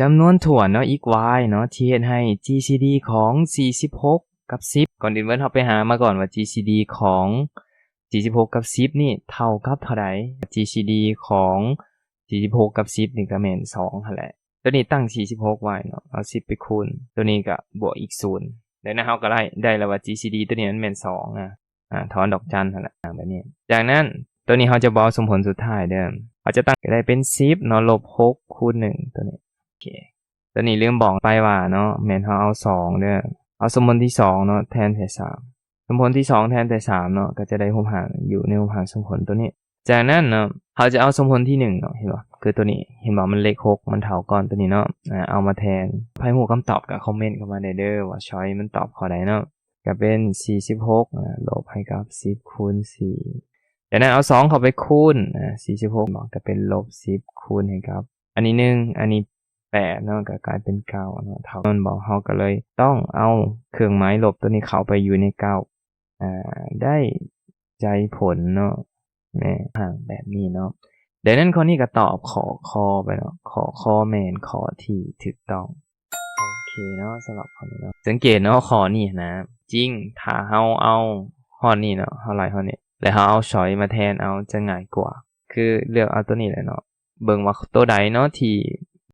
ຈຳນວນຖ້ວນເນາະ x y ເນາະ ທີ່ເຮັດໃຫ້ G C D ຂອງ ສີ່ສິບຫົກ ກັບ ສິບ ກ່ອນອື່ນເບິ່ງເຮົາໄປຫາມາກ່ອນວ່າ G C D ຂອງ ສີ່ສິບຫົກ ກັບ ສິບ ນີ້ເທົ່າກັບເທົ່າໃດ? G C D ຂອງ ສີ່ສິບຫົກ ກັບ ສິບ ນີ້ກໍແມ່ນ ສອງ ຫັ້ນແຫຼະ. ຕົວນີ້ຕັ້ງ ສີ່ສິບຫົກ ໄວ້ເນາະ ເອົາ ສິບ ໄປຄູນ ຕົວນີ້ກໍບວກອີກ ສູນ ແລ້ວນັ້ນເຮົາກໍໄດ້ ໄດ້ແລ້ວວ່າ G C D ຕົວນີ້ມັນແມ່ນ ສອງ ນະ ອາ ຖອນດອກຈັນຫັ້ນແຫຼະ ອາ ແບບນີ້. ຈາກນັ້ນ ຕົວນີ້ເຮົາຈະບໍ່ເອົາສົມຜົນສຸດທ້າຍເດີ ເຮົາຈະຕັ້ງກໍໄດ້ເປັນ ສິບ ເນາະ ລົບ ຫົກ ຄູນ ໜຶ່ງ ຕົວນີ້. ໂອເຄ ຕົວນີ້ລືມບອກໄປວ່າເນາະ ແມ່ນເຮົາເອົາ ສອງ ເດີ ເອົາສົມຜົນທີ ສອງ ເນາະ ແທນໃສ່ ສາມ ສົມຜົນທີ ສອງ ແທນໃສ່ ສາມ ເນາະ ກໍຈະໄດ້ຮູບຮ່າງ ຢູ່ໃນຮູບຮ່າງສົມຜົນຕົວນີ້. ຈາກນັ້ນເນາະ ເຮົາຈະເອົາສົມຜົນທີ ໜຶ່ງ ເນາະ ເຫັນບໍ່? ຄືຕົວນີ້ ເຫັນບໍ່? ມັນເລກ ຫົກ ມັນເທົ່າກ້ອນຕົວນີ້ເນາະ ອາ ເອົາມາແທນ. ໃຜຮູ້ຄຳຕອບກໍຄອມເມັນເຂົ້າມາໄດ້ເດີ ວ່າຊອຍມັນຕອບຂໍ້ໃດເນາະ. ກໍເປັນ ສີ່ສິບຫົກ ອາ ລົບໃຫ້ກັບ ສິບ ຄູນ ສີ່ ຈາກນັ້ນເອົາ ສອງ ເຂົ້າໄປຄູນ ອາ ສີ່ສິບຫົກ ເນາະ ກໍເປັນ ລົບ ສິບ ຄູນໃຫ້ກັບ ອັນນີ້ ໜຶ່ງ ອັນນີ້ ແປດ ເນາະ ກໍກາຍເປັນ ເກົ້າ ເນາະ ເທົ່າກັນບໍ່? ເຮົາກໍເລີຍຕ້ອງເອົາເຄື່ອງໝາຍລົບຕົວນີ້ເຂົ້າໄປຢູ່ໃນ ເກົ້າ ອາ ໄດ້ໃຈຜົນເນາະ ແມ່ນຮ່າງແບບນີ້ເນາະ. ດັ່ງນັ້ນຂໍ້ນີ້ກໍຕອບຂໍ້ ຄ ໄປເນາະ ຂໍ້ ຄ ແມ່ນຂໍ້ທີ່ຖືກຕ້ອງ. ໂອເຄເນາະ ສຳລັບຂໍ້ນີ້ເນາະ ສັງເກດເນາະ ຂໍ້ນີ້ນະ ຈິງ ຖ້າເຮົາເອົາຮອດນີ້ເນາະ ເຮົາໄລ່ຮອດນີ້ ແລ້ວເຮົາເອົາຊອຍມາແທນເອົາ ຈະງ່າຍກວ່າ ຄືເລືອກເອົາຕົວນີ້ແຫຼະເນາະ ເບິ່ງວ່າຕົວໃດເນາະທີ່